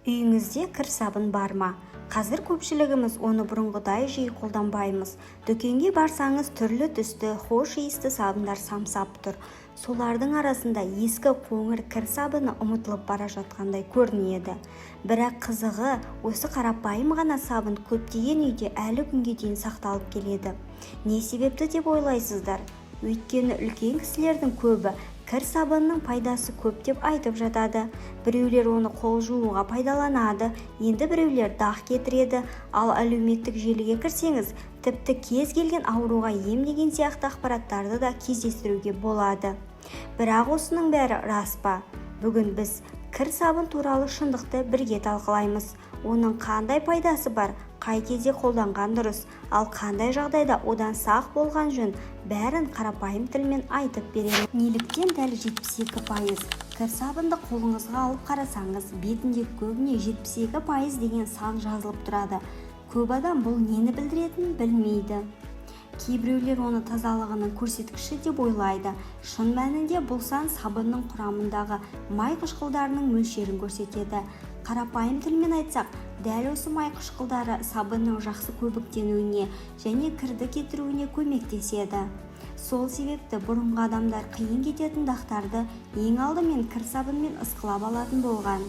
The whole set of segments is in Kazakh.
Үйіңізде кір сабын бар ма? Қазір көпшілігіміз оны бұрынғыдай жиі қолданбаймыз. Дүкенге барсаңыз, түрлі түсті, хош иісті сабындар самсап тұр. Солардың арасында ескі қоңыр кір сабыны ұмытылып бара жатқандай көрінеді. Бірақ қызығы, осы қарапайым ғана сабын көптеген үйде әлі күнге дейін сақталып келеді. Не себепті деп ойлайсыздар? Өйткені үлкен кісілердің көбі кір сабынның пайдасы көп деп айтып жатады. Біреулер оны қол жууға пайдаланады, енді біреулер дақ кетіреді. Ал әлеуметтік желіге кірсеңіз, тіпті кез келген ауруға ем деген сияқты ақпараттарды да кездестіруге болады. Бірақ осының бәрі рас па? Бүгін біз кір сабын туралы шындықты бірге талқылаймыз. Оның қандай пайдасы бар, қай кезде қолданған дұрыс, ал қандай жағдайда одан сақ болған жөн, бәрін қарапайым тілмен айтып беремін. Неліктен дәл 72%? Кір сабынды қолыңызға алып қарасаңыз, бетінде көбіне 72% деген сан жазылып тұрады. Көп адам бұл нені білдіретінін білмейді. Кейбіреулер оны тазалығының көрсеткіші деп ойлайды. Шын мәнінде бұл сан сабынның құрамындағы май қышқылдарының мөлшерін көрсетеді. Қарапайым тілмен айтсақ, дәл осы май қышқылдары сабынның жақсы көбіктенуіне және кірді кетіруіне көмектеседі. Сол себепті бұрынғы адамдар қиын кететін дақтарды ең алдымен кір сабынмен ысқылап алатын болған.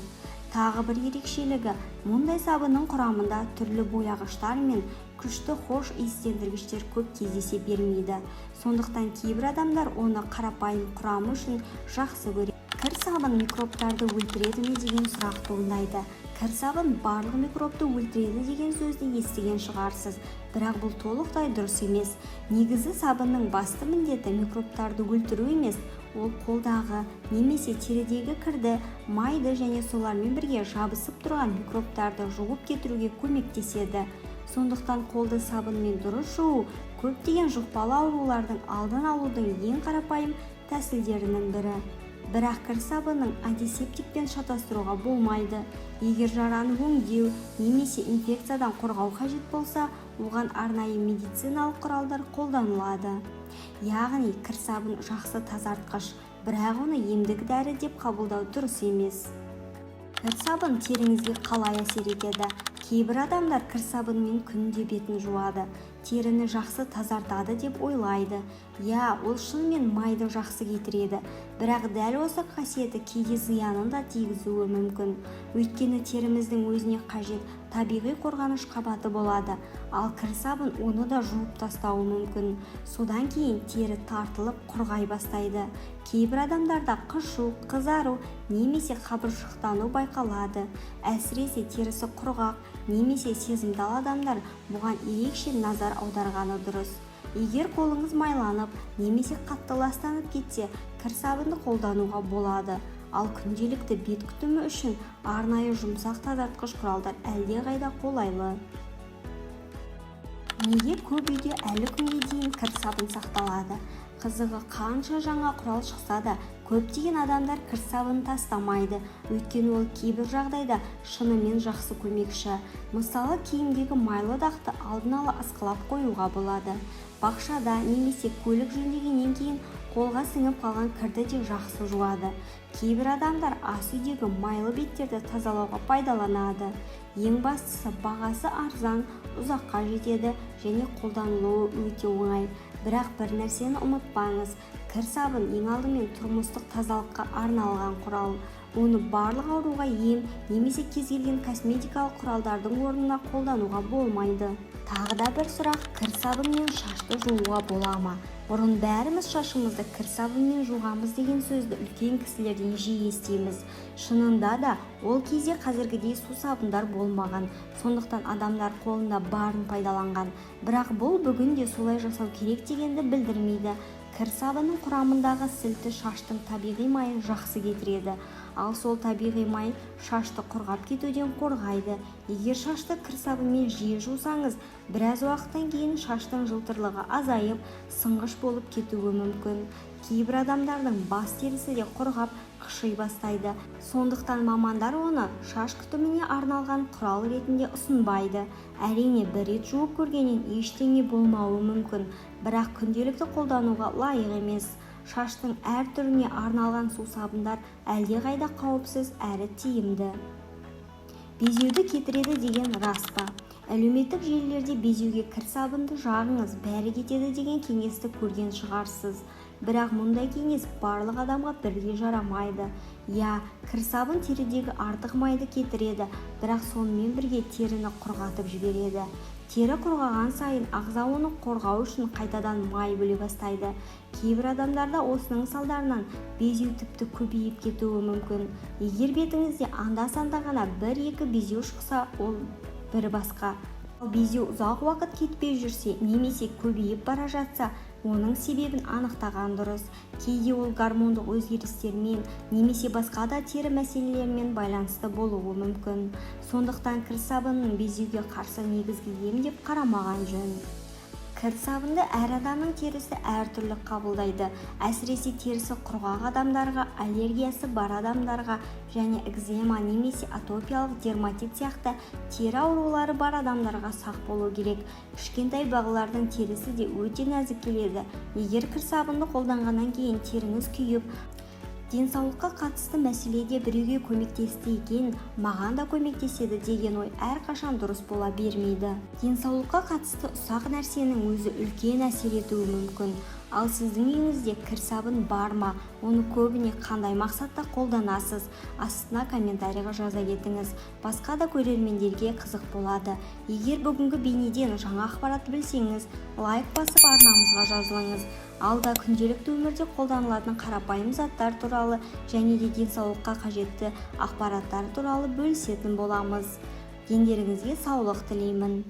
Тағы бір ерекшелігі: мұндай сабынның құрамында түрлі бояғыштар мен күшті хош иістендіргіштер көп кездесе бермейді. Сондықтан кейбір адамдар оны қарапайым құрамы үшін жақсы көреді. Кір сабын микробтарды өлтіреді ме деген сұрақ туындайды. Кір сабын барлық микробты өлтіреді деген сөзді естіген шығарсыз, бірақ бұл толықтай дұрыс емес. Негізі сабынның басты міндеті микробтарды өлтіру емес. Ол қолдағы немесе терідегі кірді, майды және солармен бірге жабысып тұрған микробтарды жуып кетіруге көмектеседі. Сондықтан қолды сабынмен дұрыс жуу көптеген жұқпалы аурулардың алдын алудың ең қарапайым тәсілдерінің бірі. Бірақ кір сабынын антисептикпен шатастыруға болмайды. Егер жараны өңдеу немесе инфекциядан қорғау қажет болса, оған арнайы медициналық құралдар қолданылады. Яғни кір сабын жақсы тазартқыш, бірақ оны емдік дәрі деп қабылдау дұрыс емес. Кір сабын теріңізге қалай әсер етеді? Кейбір адамдар кір сабынмен күнде бетін жуады, теріні жақсы тазартады деп ойлайды. Иә, ол шынымен майды жақсы кетіреді, бірақ дәл осы қасиеті кейде зиянын да тигізуі мүмкін. Өйткені теріміздің өзіне қажет табиғи қорғаныш қабаты болады, ал кір сабын оны да жуып тастауы мүмкін. Содан кейін тері тартылып, құрғай бастайды. Кейбір адамдарда қышу, қызару немесе қабыршықтану байқалады. Әсіресе терісі құрғақ немесе сезімтал адамдар бұған ерекше назар аударғаны дұрыс. Егер қолыңыз майланып немесе қатты ластанып кетсе, кір сабынды қолдануға болады. Ал күнделікті бет күтімі үшін арнайы жұмсақ тазартқыш құралдар әлдеқайда қолайлы. Неге көп үйде әлі күнге дейін кір сабын сақталады? Қызығы, қанша жаңа құрал шықса да, көптеген адамдар кір сабынын тастамайды. Өйткені ол кейбір жағдайда шынымен жақсы көмекші. Мысалы, киімдегі майлы дақты алдын ала ысқылап қоюға болады. Бақшада немесе көлік жөндегеннен кейін қолға сіңіп қалған кірді де жақсы жуады. Кейбір адамдар ас үйдегі майлы беттерді тазалауға пайдаланады. Ең бастысы, бағасы арзан, ұзаққа жетеді және қолданылуы өте оңай. Бірақ бір нәрсені ұмытпаңыз: кір сабын ең алдымен тұрмыстық тазалыққа арналған құрал. Оны барлық ауруға ем немесе кез келген косметикалық құралдардың орнына қолдануға болмайды. Тағы да бір сұрақ: кір сабынмен шашты жууға бола ма? Бұрын бәріміз шашымызды кір сабынмен жуғанбыз деген сөзді үлкен кісілерден жиі естиміз. Шынында да, ол кезде қазіргідей сусабындар болмаған, сондықтан адамдар қолында барын пайдаланған. Бірақ бұл бүгін де солай жасау керек дегенді білдірмейді. Кір сабынның құрамындағы сілті шаштың табиғи майын жақсы кетіреді, ал сол табиғи май шашты құрғап кетуден қорғайды. Егер шашты кір сабынмен жиі жусаңыз, біраз уақыттан кейін шаштың жылтырлығы азайып, сынғыш болып кетуі мүмкін. Кейбір адамдардың бас терісі де құрғап, қыши бастайды. Сондықтан мамандар оны шаш күтіміне арналған құрал ретінде ұсынбайды. Әрине, бір рет жуып көргеннен ештеңе болмауы мүмкін, бірақ күнделікті қолдануға лайық емес. Шаштың әр түріне арналған сусабындар әлдеқайда қауіпсіз әрі тиімді. Безеуді кетіреді деген рас па? Әлеуметтік желілерде безеуге кір сабынды жағыңыз, бәрі кетеді деген кеңесті көрген шығарсыз. Бірақ мұндай кеңес барлық адамға бірдей жарамайды. Иә, кір сабын терідегі артық майды кетіреді, бірақ сонымен бірге теріні құрғатып жібереді. Тері құрғаған сайын ағза оны қорғау үшін қайтадан май бөле бастайды. Кейбір адамдарда осының салдарынан безеу тіпті көбейіп кетуі мүмкін. Егер бетіңізде анда-санда ғана бір-екі безеу шықса, ол бір басқа. Ал безеу ұзақ уақыт кетпей жүрсе немесе көбейіп бара жатса, оның себебін анықтаған дұрыс. Кейде ол гормондық өзгерістермен немесе басқа да тері мәселелерімен байланысты болуы мүмкін. Сондықтан кір сабынның безеуге қарсы негізгі ем деп қарамаған жөн. Кір сабынды әр адамның терісі әртүрлі қабылдайды. Әсіресе терісі құрғақ адамдарға, аллергиясы бар адамдарға және экзема немесе атопиялық дерматит сияқты тері аурулары бар адамдарға сақ болу керек. Кішкентай балалардың терісі де өте нәзік келеді. Егер кір сабынды қолданғаннан кейін теріңіз күйіп. Денсаулыққа қатысты мәселеде біреуге көмектесті екен, маған да көмектеседі деген ой әрқашан дұрыс бола бермейді. Денсаулыққа қатысты ұсақ нәрсенің өзі үлкен әсер етуі мүмкін. Ал сіздің үйіңізде кір сабын бар ма? Оны көбіне қандай мақсатта қолданасыз? Астына комментарийға жаза кетіңіз, басқа да көрермендерге қызық болады. Егер бүгінгі бейнеден жаңа ақпарат білсеңіз, лайк басып, арнамызға жазылыңыз. Алда күнделікті өмірде қолданылатын қарапайым заттар туралы және де денсаулыққа қажетті ақпараттар туралы бөлісетін боламыз. Дендеріңізге саулық тілеймін.